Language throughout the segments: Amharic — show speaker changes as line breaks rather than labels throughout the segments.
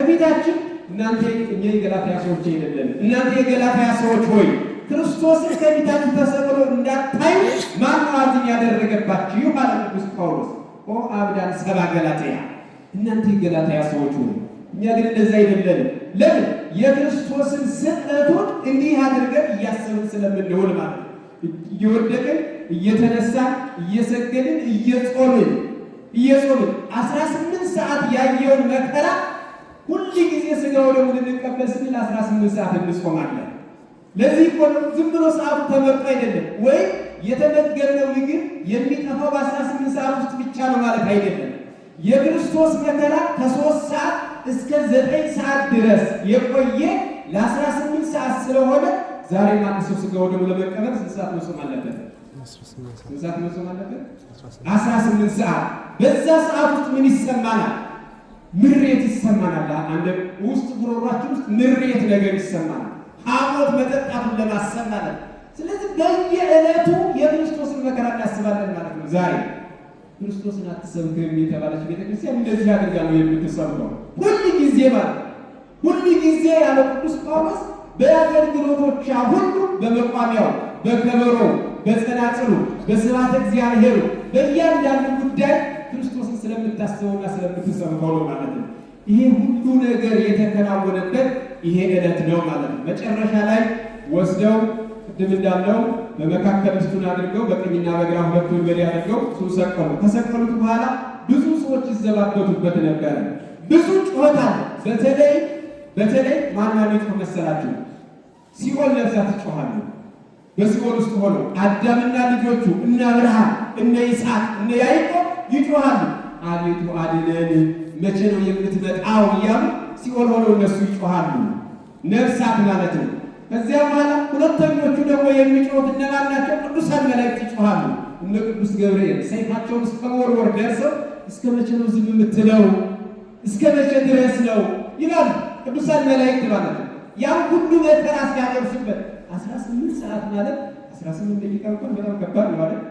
ከፊታችን እናንተ እኛ የገላትያ ሰዎች አይደለን፣ እናንተ የገላትያ ሰዎች ሆይ ክርስቶስን ከፊታችሁ ተሰቅሎ እንዳታዩ ማን ነው አዝን ያደረገባችሁ? አለ ቅዱስ ጳውሎስ። ኦ አብዳን ሰባ ገላትያ፣ እናንተ የገላትያ ሰዎች ሆይ፣ እኛ ግን እንደዛ አይደለንም። ለምን? የክርስቶስን ስቅለቱን እንዲህ አድርገን እያሰብን ስለምንውል ማለት ነው። እየወደቅን እየተነሳን እየሰገድን እየጾምን እየጾምን 18 ሰዓት ያየውን መከራ ሁል ጊዜ ስጋው ደግሞ ልንቀበል ስንል 18 ሰዓት እንጾማለን። ለዚህ እኮ ነው ዝም ብሎ ሰዓቱ ተመርጦ አይደለም፣ ወይም የተመገብነው ምግብ የሚጠፋው በ18 ሰዓት ውስጥ ብቻ ነው ማለት አይደለም። የክርስቶስ መከራ ከ3 ሰዓት እስከ 9 ሰዓት ድረስ የቆየ ለ18 ሰዓት ስለሆነ ዛሬ አንድ ሰው ስጋው ደግሞ ለመቀበል ስንት ሰዓት መጾም አለበት? ስንት ሰዓት መጾም አለበት? 18 ሰዓት። በዛ ሰዓት ውስጥ ምን ይሰማናል? ምሬት ይሰማናል። አንድ ውስጥ ጉሮሯችን ውስጥ ምሬት ነገር ይሰማናል። ሐሞት መጠጣቱን ለማሰብ ማለት ነው። ስለዚህ በየዕለቱ የክርስቶስን መከራ እናስባለን ማለት ነው። ዛሬ ክርስቶስን አትሰብክም የተባለች ቤተክርስቲያን እንደዚህ አድርጋ ነው የምትሰብከው ሁል ጊዜ ማለት ነው። ሁል ጊዜ ያለ ቅዱስ ጳውሎስ በአገልግሎቶቿ ሁሉ በመቋሚያው፣ በከበሮ፣ በጸናጽሉ፣ በስብሐተ እግዚአብሔሩ በእያንዳንዱ ጉዳይ ክርስቶስን ስለምታስበውና ስለምትሰብከው ነው ማለት ነው። ይሄ ሁሉ ነገር የተከናወነበት ይሄ ዕለት ነው ማለት ነው። መጨረሻ ላይ ወስደው ቅድም እንዳለው በመካከል እሱን አድርገው በቀኝና በግራ ሁለት ወንበዴ አድርገው እሱን ሰቀሉ። ከሰቀሉት በኋላ ብዙ ሰዎች ይዘባበቱበት ነበረ። ብዙ ጩኸት አለ። በተለይ በተለይ ማን ይጮህ መሰላችሁ? ሲኦል ነፍሳት ይጮኻሉ። በሲኦል ውስጥ ሆነው አዳምና ልጆቹ እነ አብርሃም፣ እነ ይስሐቅ፣ እነ ያዕቆብ ይጮኻሉ። አቤቱ አድነን፣ መቼ ነው የምትመጣው እያሉ ሲኦል ሆነው እነሱ ይጮኻሉ። ነፍሳት ማለት ነው። ከዚያ በኋላ ሁለተኞቹ ደግሞ የሚጮሁት እነማን ናቸው? ቅዱሳን መላእክት ይጮኻሉ። እነ ቅዱስ ገብርኤል ሰይፋቸውን እስከ መወርወር ደርሰው እስከ መቼ ነው ዝም የምትለው? እስከ መቼ ድረስ ነው ይላሉ። ቅዱሳን መላእክት ማለት ነው። ያን ሁሉ መከራ ሲያደርሱበት 18 ሰዓት ማለት 18 ደቂቃ እንኳን በጣም ከባድ ነው አይደል?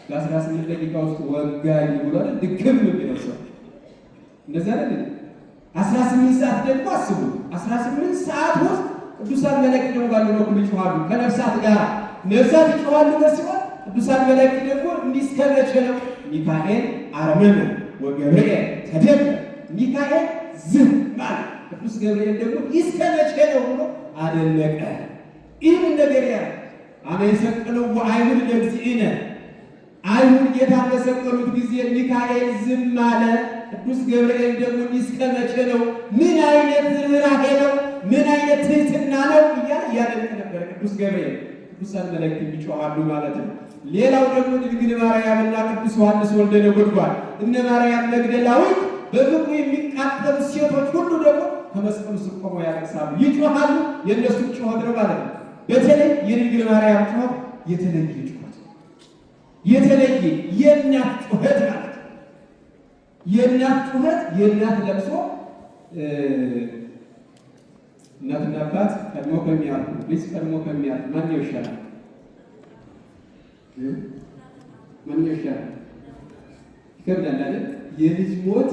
በ18 ደቂቃ ውስጥ ወጋኝ ብሎ አይደል ድክም የሚለው ሰው እንደዛ አይደል? 18 ሰዓት ደግሞ አስቡ። 18 ሰዓት ውስጥ ቅዱሳን መላእክት ደግሞ ባሉ በኩል ይጮኻሉ ከነፍሳት ጋር ነፍሳት ይጮኻሉ በሲኦል፣ ቅዱሳን መላእክት ደግሞ እንዲህ እስከ መቼ ነው? ሚካኤል አርመመ ወገብርኤል ተደመ። ሚካኤል ዝም ማለት ቅዱስ ገብርኤል ደግሞ እስከ መቼ ነው ብሎ አደነቀ። ይህን ነገር ያ አመ የሰቅልዎ አይሁድ ለእግዚእነ፣ አይሁድ ጌታን በሰቀሉት ጊዜ ሚካኤል ዝም አለ። ቅዱስ ገብርኤል ደግሞ እስከ መቼ ነው? ምን አይነት ርኅራኄ ነው? ምን አይነት ትሕትና ነው? እያለ እያደነቀ ነበረ ቅዱስ ገብርኤል። ቅዱሳን መላእክት ይጮኻሉ ማለት ነው። ሌላው ደግሞ ድንግል ማርያምና ቅዱስ ዮሐንስ ወልደ ነጎድጓድ እነ ማርያም መግደላዊት በፍቅሩ የሚቃጠሉ ሴቶች ሁሉ ደግሞ ከመስቀሉ ስር ቆመው ያለቅሳሉ፣ ይጮኻሉ። የእነሱ ጩኸት ነው ማለት ነው። በተለይ የድንግል ማርያም ጩኸት የተለየ ጩኸት፣ የተለየ የእናት ጩኸት ማለት ነው። የእናት ጩኸት፣ የእናት ለቅሶ እናትና አባት ቀድሞ ከሚያርፉ ልጅ ቀድሞ ከሚያርፍ ማንኛው ይሻላል? ማንኛው ይሻላል? ይከብዳል አይደል? የልጅ ሞት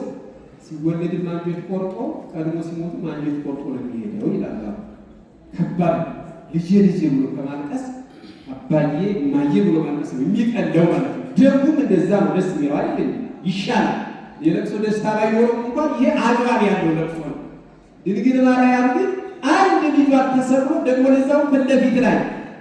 ሲወለድም አንጀት ቆርጦ ቀድሞ ሲሞቱ አንጀት ቆርጦ ነው የሚሄደው ይላል። ከባድ ልጄ ልጄ ብሎ ከማልቀስ አባዬ እማዬ ብሎ ማልቀስ ነው የሚቀለው ማለት ነው። ደጉም እንደዛ ነው ደስ የሚለው አይደል? ይሻላል። የለቅሶ ደስታ ባይኖረውም እንኳን ይሄ አግባብ ያለው ለቅሶ ነው። ድንግል ማርያም ግን አንድ ልጇ ተሰቅሎ ደግሞ ለዛው ፊት ለፊት ላይ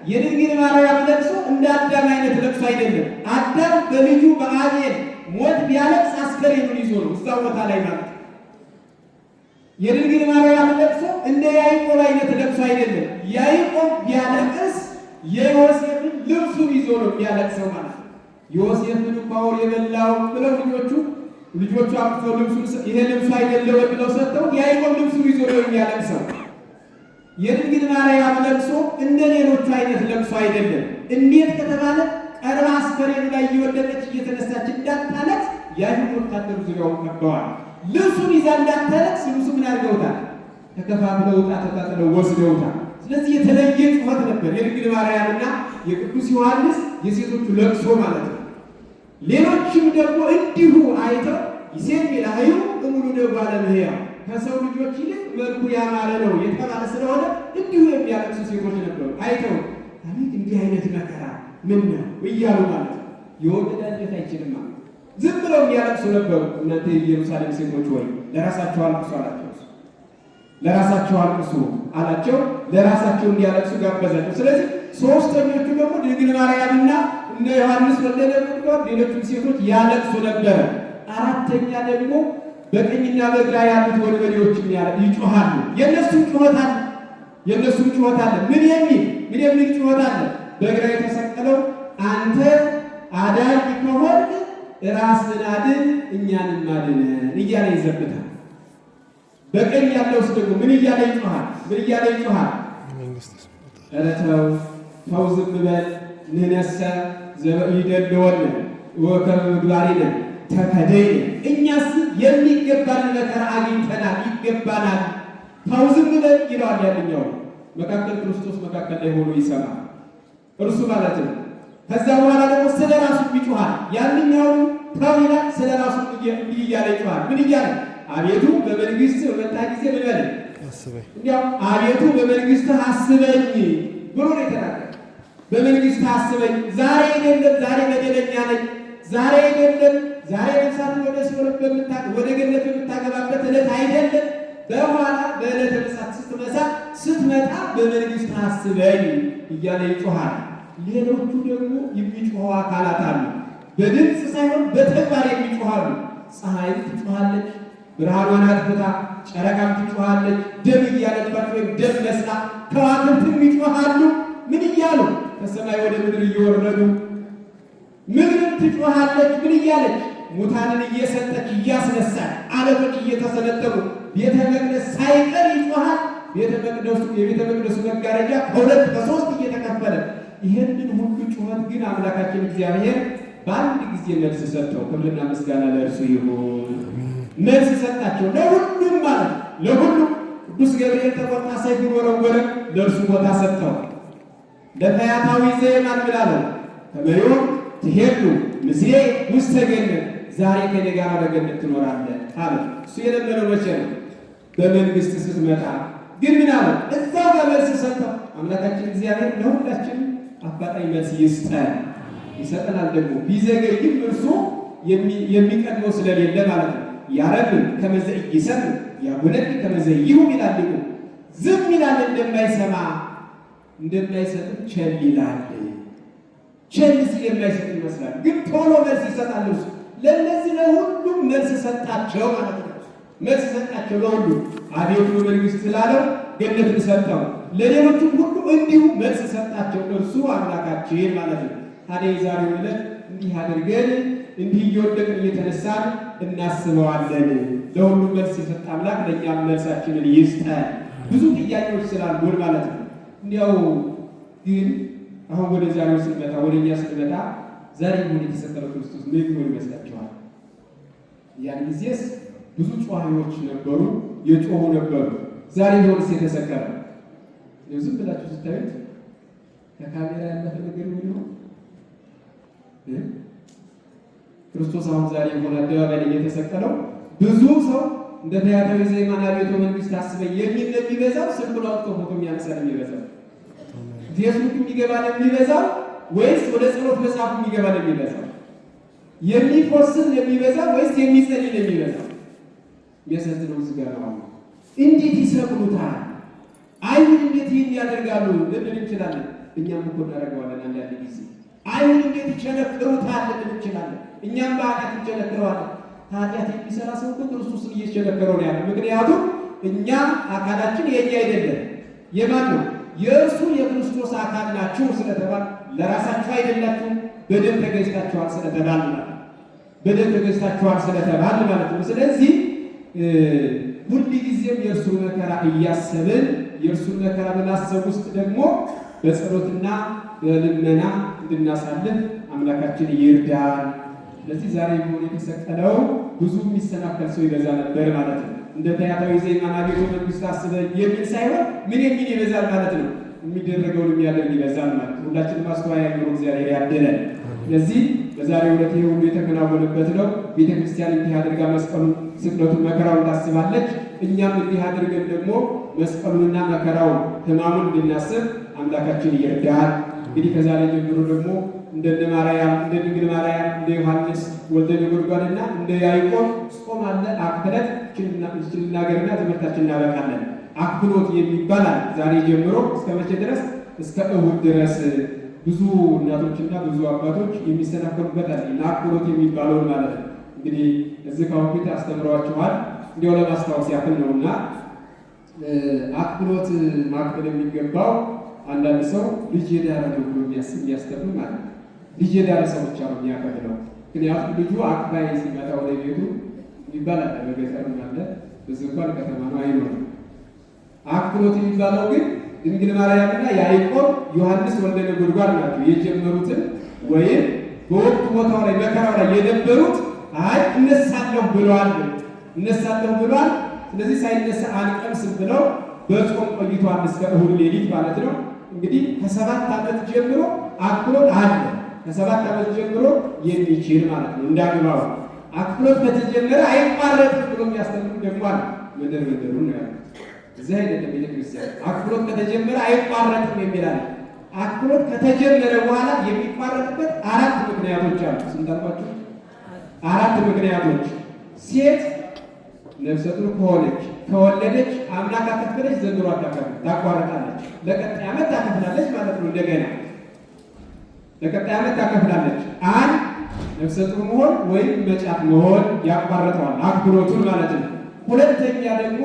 የድንግል ማርያም ለቅሶ እንደ አዳም አይነት ለቅሶ አይደለም። አዳም በልጁ በአቤል ሞት ቢያለቅስ አስከሬኑን ይዞ ነው እዛው ቦታ ላይ ማለት ነው። የድንግል ማርያም ለቅሶ እንደ ያዕቆብ አይነት ለቅሶ አይደለም። ያዕቆብ ቢያለቅስ የዮሴፍን ልብሱን ይዞ ነው የሚያለቅሰው ማለት ነው። ዮሴፍን እኮ አውሬ የበላው ብለው ልጆቹ አምጥተው ልብሱን ይሄ ልብሱ አይደለ ወይ ብለው ሰጥተው ያዕቆብ ልብሱን ይዞ ነው የሚያለቅሰው። የድንግል ማርያም ለቅሶ እንደ ሌሎቹ አይነት ለቅሶ አይደለም። እንዴት ከተባለ ቀርባ አስከሬኑ ላይ እየወደቀች እየተነሳች እንዳታለቅስ የአይሁድ ወታደሩ ዙሪያውን ከበዋል። ልብሱን ይዛ እንዳታለቅስ ልብሱ ምን አድርገውታል? ተከፋፍለው ዕጣ ተጣጥለው ወስደውታል። ስለዚህ የተለየ ጩኸት ነበር የድንግል ማርያምና የቅዱስ ዮሐንስ የሴቶቹ ለቅሶ ማለት ነው። ሌሎችም ደግሞ እንዲሁ አይተው ይሴም ይላዩ እሙሉ ደጓለ እመሕያው ከሰው ልጆች ይልቅ መልኩ ያማረ ነው የተባለ ስለሆነ እንዲሁ የሚያለቅሱ ሴቶች ነበሩ። አይተው አቤት እንዲህ አይነት መከራ ምን ነው እያሉ ማለት ነው። የወለደ አንጀት አይችልም ማለት ዝም ብለው የሚያለቅሱ ነበሩ። እናንተ የኢየሩሳሌም ሴቶች ወይ ለራሳቸው አልቅሱ አላቸው። ለራሳቸው አልቅሱ አላቸው። ለራሳቸው እንዲያለቅሱ ጋበዛቸው። ስለዚህ ሶስተኞቹ ደግሞ ድንግል ማርያምና እነ ዮሐንስ ወልደ ነጎድጓድ ሌሎቹም ሴቶች ያለቅሱ ነበረ። አራተኛ ደግሞ በቀኝና በግራ ያሉት ወንበዴዎችም ይጮሃሉ። የእነሱም ጩኸት አለ። የእነሱም ጩኸት አለ። ምን የሚል ጩኸት አለ? በግራ የተሰቀለው አንተ አዳኝ ከሆንክ ራስህን አድን እኛንም አድነን እያለ ይዘብታል። በቀኝ ያለውስ ደግሞ ምን እያለ ይጮሃል? ምን እያለ ይጮሃል? ኧረ ተው ተው ዝም በል ንሕነሰ ይደልወነ ወከመ ምግባሪነ ተፈደይነ፣ እኛስ የሚገባን መከራ አግኝተናል፣ ይገባናል፣ ተው ዝም በል ይለዋል። ያንኛው መካከል ክርስቶስ መካከል ላይ ሆኖ ይሰማል እርሱ ማለት ነው። ከዛ በኋላ ደግሞ ስለ ራሱ ይጮሃል። ያንኛው ተው ይላል፣ ስለ ራሱ እንዲህ እያለ ይጮሃል። ምን እያለ? አቤቱ በመንግስት በመጣ ጊዜ ምን በለኝ፣ እንዲያው አቤቱ በመንግስትህ አስበኝ ብሎ ነው የተናገረው። በመንግስትህ አስበኝ፣ ዛሬ አይደለም፣ ዛሬ በደለኛ ነኝ፣ ዛሬ አይደለም፣ ዛሬ ነፍሳትን ወደ ሲኦል ወደ ገነት በምታገባበት ዕለት አይደለም፣ በኋላ በዕለተ ምጽአት ስትመጣ በመንግስትህ አስበኝ እያለ ይጮሃል። ሌሎቹ ደግሞ የሚጮሁ አካላት አሉ። በድምፅ ሳይሆን በተግባር የሚጮሃሉ። ፀሐይም ትጮሃለች ብርሃኗን አጥፍታ፣ ጨረቃም ትጮሃለች ደም እያለባች ወይም ደም መስላ፣ ከዋክብትም ይጮሃሉ። ምን እያሉ? ከሰማይ ወደ ምድር እየወረዱ። ምድርም ትጮሃለች። ምን እያለች? ሙታንን እየሰጠች እያስነሳች፣ አለቶች እየተሰነጠቁ፣ ቤተ መቅደስ ሳይቀር ይጮሃል። ቤተ መቅደሱ የቤተ መቅደሱ መጋረጃ ከሁለት ከሶስት እየተከፈለ፣ ይህንን ሁሉ ጩኸት ግን አምላካችን እግዚአብሔር በአንድ ጊዜ መልስ ሰጠው። ክብርና ምስጋና ለእርሱ ይሁን። መልስ ሰጣቸው ለሁሉም ማለት ለሁሉም። ቅዱስ ገብርኤል ተቆጣ፣ ሰይፉን ወረወረ፣ ለእርሱ ቦታ ሰጠው። ለፈያታዊ ዘየማን ምን አለው? ከመ ዮም ትሄሉ ምስሌ ውስተ ገነት፣ ዛሬ ከኔ ጋር በገነት ትኖራለህ አለ። እሱ የለመነው መቼ ነው? በመንግስት ስትመጣ። ግን ምን አለው? እዛው ጋር መልስ ሰጠው። አምላካችን እግዚአብሔር ለሁላችን አፋጣኝ መልስ ይስጠን። ይሰጠናል ደግሞ ቢዘገይም እርሱ የሚቀድመው ስለሌለ ማለት ነው። ያረምም ከመዘ ኢይሰምዕ ያጎነቢ ከመዘ ይሁብ ይላል ሊቁ። ዝም ይላል እንደማይሰማ፣ እንደማይሰጥም ቸል ይላል። ቸል ሲል የማይሰጥ ይመስላል፣ ግን ቶሎ መልስ ይሰጣል። እርሱ ለእነዚህ ለሁሉም መልስ ሰጣቸው ማለት ነው። መልስ ሰጣቸው ለሁሉም። አቤቱ መንግስት ስላለው ገነትን ሰጠው። ለሌሎቹም ሁሉ እንዲሁ መልስ ሰጣቸው እርሱ አምላካችን ማለት ነው። ታዲያ የዛሬውን ዕለት እንዲህ አድርገን እንዲህ እየወደቅን እየተነሳን እናስበዋለን። ለሁሉም መልስ የሰጠ አምላክ ለእኛም መልሳችንን ይስጠን። ብዙ ጥያቄዎች ስላሉን ማለት ነው። እንዲያው ግን አሁን ወደ ዛሬው ስንመጣ፣ ወደ እኛ ስንመጣ ዛሬ ሆን የተሰቀለው ክርስቶስ ምን ሊሆን ይመስላችኋል? ያን ጊዜስ ብዙ ጮኸዎች ነበሩ፣ የጮሁ ነበሩ። ዛሬ ቢሆንስ የተሰቀለው ዝም ብላችሁ ስታዩት ከካሜራ ያለፈ ነገር ምን ይሆን? ክርስቶስ አሁን ዛሬ የሆነ አደባባይ ላይ የተሰቀለው ብዙ ሰው እንደ ፈያታዊ ዘየማን አቤቱ መንግስት አስበኝ የሚል ነው የሚበዛው? ስልኩን አውጥቶ ፎቶ የሚያነሳ ነው የሚበዛው? ፌስቡክ የሚገባ ነው የሚበዛው? ወይስ ወደ ጸሎት መጽሐፍ የሚገባ ነው የሚበዛው? የሚፖስት ነው የሚበዛው ወይስ የሚጸልይ ነው የሚበዛው? የሚያሳዝነው እዚህ ጋር ነው። እንዴት ይሰቅሉታል? አይሁድ እንዴት ይህን ያደርጋሉ ልንል እንችላለን። እኛም እኮ እናደርገዋለን አንዳንድ ጊዜ። አይሁድ እንዴት ይቸነክሩታል ልንል እንችላለን። እኛም በኃጢአት እንቸነክረዋለን። ኃጢአት የሚሰራ ሰው እኮ ክርስቶስን እየቸነከረው ነው ያለው። ምክንያቱም እኛ አካላችን የኛ አይደለም። የማን ነው? የእርሱ የክርስቶስ አካል ናችሁ ስለተባል፣ ለራሳችሁ አይደላችሁም በደም ተገዝታችኋል ስለተባል ማለት በደም ተገዝታችኋል ስለተባል ማለት ነው። ስለዚህ ሁል ጊዜም የእርሱን መከራ እያሰብን፣ የእርሱን መከራ በማሰብ ውስጥ ደግሞ በጸሎትና በልመና እንድናሳልፍ አምላካችን ይርዳን። ስለዚህ ዛሬ ቢሆን የተሰቀለው ብዙ የሚሰናከል ሰው ይበዛ ነበር ማለት ነው። እንደ ፈያታዊ ዘየማን አቤቱ መንግስት አስበኝ የሚል ሳይሆን ምን የሚል ይበዛል ማለት ነው። የሚደረገውን የሚያደርግ ይበዛል ማለት ነው። ሁላችንም ማስተዋያ ያለው እግዚአብሔር ያድለን። ስለዚህ በዛሬው ዕለት ይህ ሁሉ የተከናወነበት ነው። ቤተክርስቲያን እንዲህ አድርጋ መስቀሉን፣ ስቅለቱን፣ መከራውን ታስባለች። እኛም እንዲህ አድርገን ደግሞ መስቀሉንና መከራውን ሕማሙን እንድናስብ አምላካችን ይርዳል። እንግዲህ ከዛሬ ጀምሮ ደግሞ እንደነ ማርያም፣ እንደ ድንግል ማርያም፣ እንደ ዮሐንስ ወልደ ነጎድጓድና እንደ ያዕቆብ ጾም አለ። አክብረት ልናገርና ትምህርታችን እናበቃለን። አክብሮት የሚባል አለ። ዛሬ ጀምሮ እስከ መቼ ድረስ? እስከ እሁድ ድረስ። ብዙ እናቶችና ብዙ አባቶች የሚሰናከሉበት አለ። አክብሮት የሚባለውን ማለት ነው። እንግዲህ እዚህ ካሁን ፊት አስተምረዋችኋል። እንዲያው ለማስታወስ ያክል ነውና አክብሮት ማክበል የሚገባው አንዳንድ ሰው ልጅ የዳረ ነው ብሎ የሚያስተምር ማለት ነው። ልጅ የዳረ ሰው ብቻ ነው የሚያከብለው። ምክንያቱም ልጁ አክባይ ሲመጣ ወደ ቤቱ የሚባል አለ፣ በገጠርም አለ፣ ብዙ እንኳን ከተማ ነው አይኖርም። አክብሮት የሚባለው ግን ድንግል ማርያምና ያዕቆብ፣ ዮሐንስ ወልደ ነጎድጓድ ናቸው የጀመሩትን ወይም በወቅቱ ቦታው ላይ መከራው ላይ የነበሩት አይ እነሳለሁ ብለዋል፣ እነሳለሁ ብለዋል። ስለዚህ ሳይነሳ አንቀምስም ብለው በጾም ቆይተዋል እስከ እሁድ ሌሊት ማለት ነው። እንግዲህ ከ7 ዓመት ጀምሮ አክብሮት አለ። ከ7 ዓመት ጀምሮ የሚችል ማለት ነው። እንዳግባቡ አክብሮት ከተጀመረ አይቋረጥም ብሎ የሚያስተምሩ ደግሞ አለ። መንደር መንደሩ ነው ያሉት። እዚህ አይደለም ቤተክርስቲያን። አክብሮት ከተጀመረ አይቋረጥም የሚል አለ። አክብሮት ከተጀመረ በኋላ የሚቋረጥበት አራት ምክንያቶች አሉ። ስንት አልኳችሁ? አራት ምክንያቶች። ሴት ነፍሰ ጡር ከሆነች፣ ከወለደች፣ አምና ካከፈለች ዘንድሮ አታከፍልም፣ ታቋርጣለች። ለቀጣይ ዓመት ታከፍላለች ማለት ነው። እንደገና ለቀጣይ ዓመት ታከፍላለች። አንድ ነፍሰ ጡር መሆን ወይም መጫት መሆን ያቋርጠዋል አክብሮቱን ማለት ነው። ሁለተኛ ደግሞ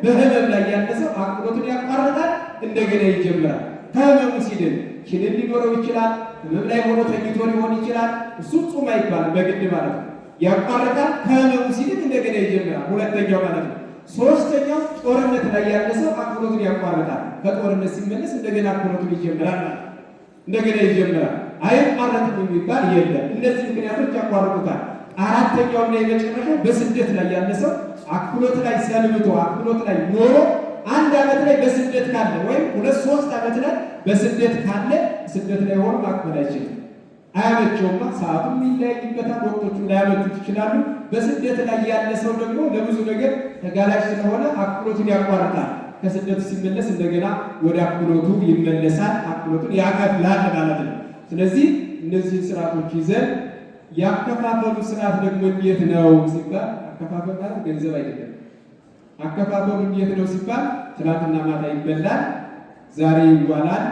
በህመም ላይ ያለ ሰው አክብሮቱን ያቋርጣል፣ እንደገና ይጀምራል። ከህመሙ ሲድን ኪንን ሊኖረው ይችላል። ህመም ላይ ሆኖ ተኝቶ ሊሆን ይችላል። እሱ ጾም አይባልም በግድ ማለት ነው። ያቋርጣል፣ ከህመሙ ሲድን እንደገና ይጀምራል። ሁለተኛው ማለት ነው። ሶስተኛው ጦርነት ላይ ያለ ሰው አክብሮቱን ያቋርጣል። ከጦርነት ሲመለስ እንደገና አክብሮቱን ይጀምራል ማለት ነው። እንደገና ይጀምራል። አይቋረጥም የሚባል የለም። እነዚህ ምክንያቶች ያቋርጡታል። አራተኛውና የመጨረሻው በስደት ላይ ያለ ሰው አክብሮት ላይ ሰንብቶ አክብሮት ላይ ኖሮ አንድ ዓመት ላይ በስደት ካለ ወይም 2-3 ዓመት ላይ በስደት ካለ ስደት ላይ ሆኖ ማክበል አይችልም። አያመቸውማ። ሰዓቱም ይለያይበታል፣ ወቅቶቹም ላያመቹት ይችላሉ። በስደት ላይ ያለ ሰው ደግሞ ለብዙ ነገር ተጋላጭ ስለሆነ አክብሮቱን ያቋርጣል። ከስደቱ ሲመለስ እንደገና ወደ አክብሮቱ ይመለሳል፣ አክብሮቱን ያከፍላል ማለት ነው። ስለዚህ እነዚህን ስርዓቶች ይዘን ያከፋፈሉ ስርዓት ደግሞ እንዴት ነው ሲባል፣ አከፋፈል ማለት ገንዘብ አይደለም። አከፋፈሉ እንዴት ነው ሲባል ትናንትና ማታ ይበላል፣ ዛሬ ይዋላል።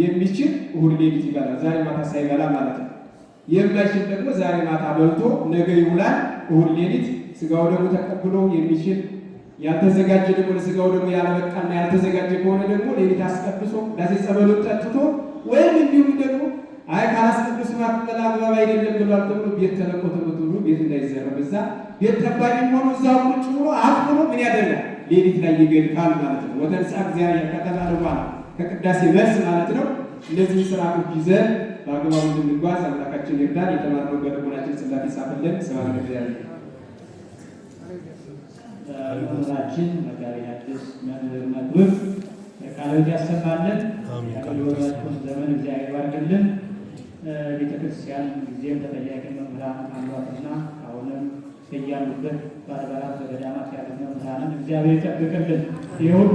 የሚችል እሁድ ሌሊት ይበላል፣ ዛሬ ማታ ሳይበላ ማለት ነው። የማይችል ደግሞ ዛሬ ማታ በልቶ ነገ ይውላል። እሁድ ሌሊት ስጋው ደግሞ ተቀብሎ የሚችል፣ ያልተዘጋጀ ደግሞ ለስጋው ደግሞ ያልበቃና ያልተዘጋጀ ከሆነ ደግሞ ሌሊት አስቀድሶ ዳሴ ጸበሉን ጠጥቶ ወይም እንዲሁም ደግሞ አይ ካላስቀድሱ ማክበል አግባብ አይደለም ብሏል ተብሎ ቤት ተለቆ ተመቶ ቤት እንዳይዘረብ እዛ ቤት ጠባቂም ሆኖ እዛው ቁጭ ብሎ አክብሮ ምን ያደርጋል? ሌሊት ላይ ይገድፋል ማለት ነው። ወተንሥአ እግዚአብሔር ከተባለ በኋላ ከቅዳሴ መልስ ማለት ነው። እነዚህ ስርዓቶች ይዘን በአግባቡ እንድንጓዝ አምላካችን ይርዳን። የተማርነው በልቦናችን ጽላት ይጻፍልን። ስብሐት ለእግዚአብሔር።
መምህራችን መጋቤ ሐዲስ መምህር መክብብ ቃለ ሕይወት ያሰማልን። የአገልግሎታችሁን ዘመን እግዚአብሔር ይባርክልን። ቤተክርስቲያን ጊዜም ተጠያቂ መምህራን አሏትና አሁንም በያሉበት በአድባራት በገዳማት ያሉ መምህራንን እግዚአብሔር ይጠብቅልን። ይህ ሁሉ